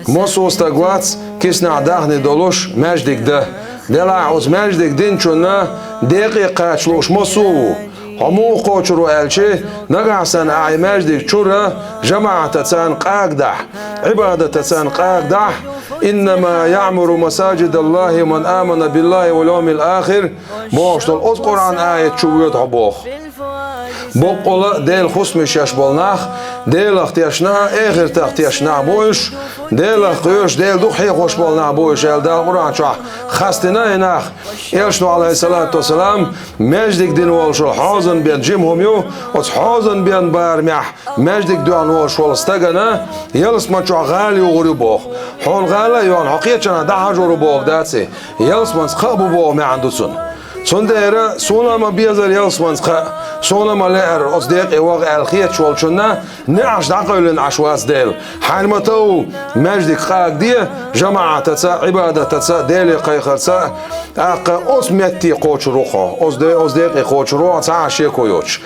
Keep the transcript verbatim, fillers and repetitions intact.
Массо а стаг вац киснахь даьхни долуш маьждиг дан. Делахь оцу маьждиг динчунна декъе кхача лууш массо а ву. Хьо муха кхочур ву аьлча, нагахь санна ахь и маьждиг чуьра жамаӀатаца къагадахь, Ӏибадатаца къагадахь, «إنما يعمر مساجد الله من آمن بالله واليوم الآخر» бохуш долу оцу Къуръан аят чу воьду хьо боху. Боккъала а Делан хӀусамаш еш болу нах, Делах тешна а, эхартах тешна а бу уьш, Делах кхоьруш, Дела дукха хьехош болу нах бу уьш аьлла Дала Къуръан чохь хастийна и нах. Элчано, Ӏалайхиссалату вассалам, маьждиг дина волуш волу хьозан бен жима хӀума ю, оцу хьозан бен барамехь маьждиг доьхна волуш волу стагана ялсаман чохь гӀала югӀур ю боху. Хьуна гӀала а йоьхна, хьо кхечанхьа дӀахьажор ву боху дац и, ялсаманца кхаъ бу боху маьӀна ду цуьнан. Цундела суна а ма безара ялсаманца кхаъ, суна а ма лаьара оцу декъе ваха аьлла хеташ волчунна неӀарш дӀакъевлина Ӏаш вац Дела. Хьайна ма-тов маьждиг къагаде, жамаӀатаца, Ӏибадатаца, Деле кхайкхарца, тӀаккха оцу метте кхочур ву хьо, оцу де-, оцу декъе кхочур ву хьо, цхьа а шеко йоцуш.